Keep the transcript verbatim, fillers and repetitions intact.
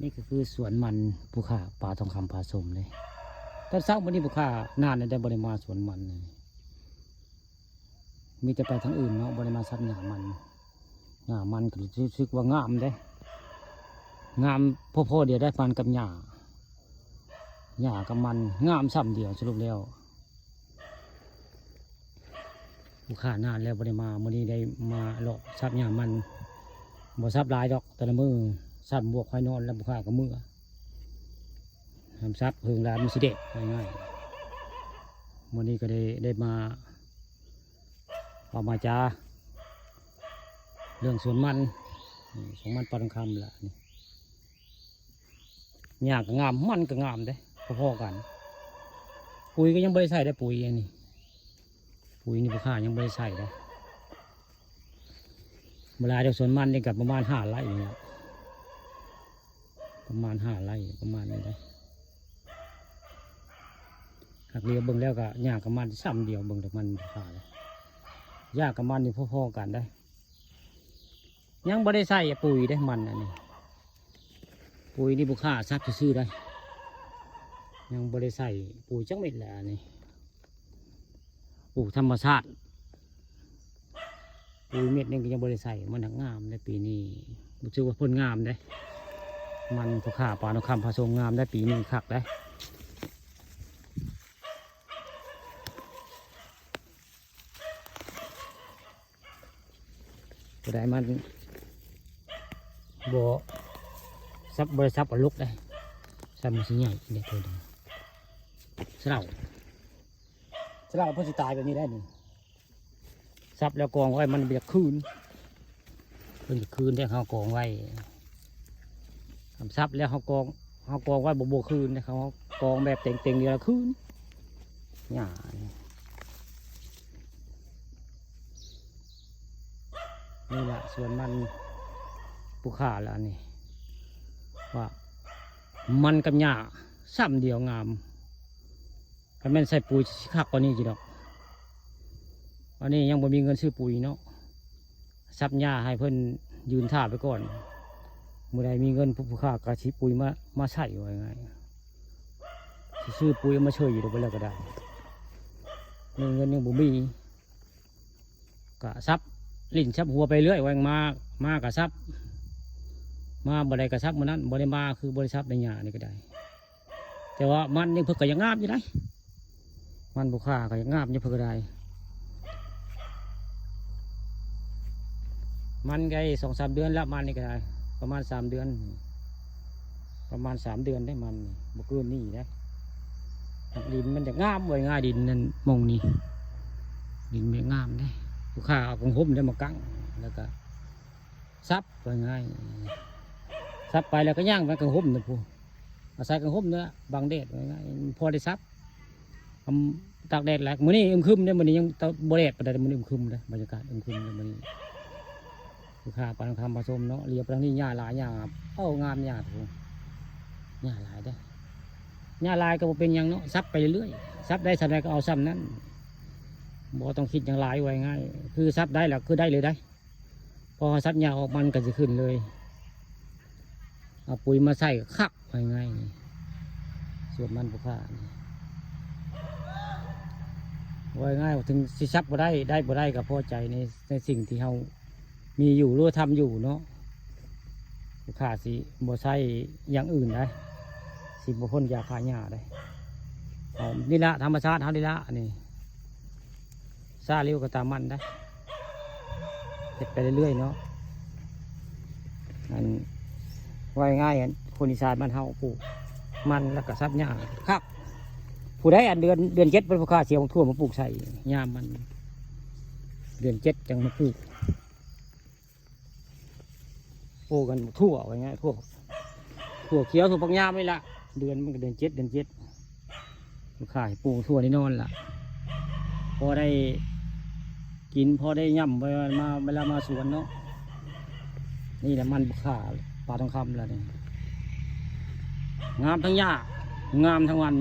นี่ก็คือสวนมันผู้ข้าปาทองคำพาชมเลย ตอนเช้ามื้อนี้ผู้ข้านานแล้วได้บ่ได้มาสวนมันเลย มีแต่ไปทางอื่นเนาะ บ่ได้มาสับหญ้ามัน หญ้ามันก็รู้สึกว่างามเด้ งามพอๆเดียวได้ปานกับหญ้า หญ้ากับมันงามส่ำเดียวสรุปแล้ว ผู้ข้านานแล้วบ่ได้มา มื้อนี้ได้มาเลาะสับหญ้ามัน บ่สับหลายดอก แต่ละมื้อสับบวกควายนอนแล้วผู้ข้าก็เมือ ทำสับเพิ่งลามันสิเด็ดง่ายๆ มื้อนี้ก็ได้ได้มาเว้ามาจาเรื่องสวนมัน นี่สวนมันปาทองคำละนี่ หญ้าก็งาม มันก็งามเด้ พอๆกัน ปุ๋ยก็ยังบ่ได้ใส่ได้ ปุ๋ยอันนี้ ปุ๋ยนี่ผู้ข้ายังบ่ได้ใส่ได้ บ่หลายดอก สวนมันนี่ก็ประมาณห้าไร่นี่แหละ ประมาณห้าไร่ ประมาณนี้ได้ หากเหลียวเบิ่งแล้วก็หญ้ากับมันส่ำเดียว เบิ่งแต่มันผู้ข้าเลย หญ้ากับมันนี่พอๆกันได้ ยังบ่ได้ใส่ปุ๋ยได้มันอันนี้ ปุ๋ยนี่ผู้ข้าสับซื่อๆได้ ยังบ่ได้ใส่ปุ๋ยจักเม็ดแหละอันนี้ ปลูกธรรมชาติ ปุ๋ยเม็ดหนึ่งก็ยังบ่ได้ใส่ มันหักงามในปีนี้ รู้สึกว่าผลงามเด้ มันผู้ข้าปาทองคำพาชมงามได้ปีนี้คักได้ ผู้ใดมันบ่สับ บ่ได้สับเอาลุกได้ สับมันสิใหญ่เด้ ตัวนี้เสลาเสลาเพิ่นสิตายแบบนี้ได้นี่ สับแล้วกองไว้มันบ่อยากคืน เพิ่นอยากคืนได้ เฮากองไว้ คำสับแล้วเฮากอง เฮากองไว้บ่ บ่คืนนะ เขากองแบบเต็งๆเดียวแล้วคืน หญ้านี่ นี่ละสวนมันผู้ข้าละอันนี้ ว่ามันกับหญ้าส่ำเดียวงาม ก็แม่นใส่ปุ๋ยสิคักกว่านี้จิดอก อันนี้ยังบ่มีเงินซื้อปุ๋ยเนาะ สับหญ้าให้เพิ่นยืนท่าไปก่อน มื้อใดมีเงินผู้ข้าก็สิปุ๋ยมา มาใส่ว่าง่าย สิซื้อปุ๋ยมาเฉยอยู่ดอกไปแล้วก็ได้ มีเงินยังบ่มี ก็สับลิ้นสับหัวไปเรื่อย ว่ามา มาก็สับ มาบ่ได้ก็สับมื้อนั้น บ่ได้มาคือบ่ได้สับในหญ้านี่ก็ได้ แต่ว่ามันนี่เพิ่นก็ยังงามอยู่ได๋ มันผู้ข้าก็ยังงามอยู่เพิ่นก็ได้ มันก็สองสามเดือนแล้ว มันนี่ก็ได้ ประมาณสามเดือน ประมาณสามเดือนได้มันนี่ บ่เกินนี้ได้ ดินมันจะงามไว้ง่าย ดินนั่นหม่องนี้ ดินมันงามได้ ผู้ข้าเอากางห่มได้มากั้ง แล้วก็สับไว้ง่าย สับไปแล้วก็ย่างไปกางห่มนั่นพุ้น อาศัยกางห่มนี่ละ บังแดดไว้ง่าย พอได้สับ อำ ตากแดดหลาย มื้อนี้อึมครึมเด้ มื้อนี้ยังตะ บ่แดดปานใด มื้อนี้อึมครึมเด้ บรรยากาศอึมครึมเด้ มื้อนี้ ผู้ข้าปาทองคำพาชมเนาะ เหลียวไปทางนี้หญ้าหลาย หญ้า โอ้ งามหญ้าพุ้น หญ้าหลายเด้ หญ้าหลายก็บ่เป็นหยังเนาะ สับไปเรื่อยๆ สับได้ส่ำใดก็เอาส่ำนั้น บ่ต้องคิดหยังหลาย ว่าง่าย คือสับได้แล้วคือได้เลยได้ พอสับหญ้าออกมันก็สิขึ้นเลย เอาปุ๋ยมาใส่ก็คัก ว่าง่ายนี่ สวนมันผู้ข้านี่ ว่าง่ายถึงสิสับบ่ได้ ได้บ่ได้ก็พอใจใน ในสิ่งที่เฮามีอยู่หรือว่าทำอยู่เนาะ ผู้ข้าสิบ่ใช้อย่างอื่นได้ สิบ่พ่นยาฆ่าหญ้าได้ เอานี่ละธรรมชาติเฮานี่ละ อันนี้ ซาเร็วก็ตามมันได้ เฮ็ดไปเรื่อยๆเนาะ อัน ว่าง่ายๆ อัน คนอีสานบ้านเฮาปลูกมันแล้วก็สับหญ้าคัก ผู้ใดอันเดือน เดือนเจ็ดเพิ่นผู้ข้าสิเอาบักถั่วมาปลูกใส่ ยามมัน เดือนเจ็ดจังมาปลูก ปลูกกันบักถั่ว ว่าง่าย ถั่ว ถั่วเขียว ถั่วฝักยาวนี่ละ เดือนมันก็เดือนเจ็ด เดือนเจ็ด ผู้ข้าปลูกบักถั่วแน่นอนล่ะ พอได้กิน พอได้ย่ำไว้มา เวลามาสวนเนาะ นี่แหละมันผู้ข้าปาทองคำแล้วนี่ งามทั้งหญ้า งามทั้งมัน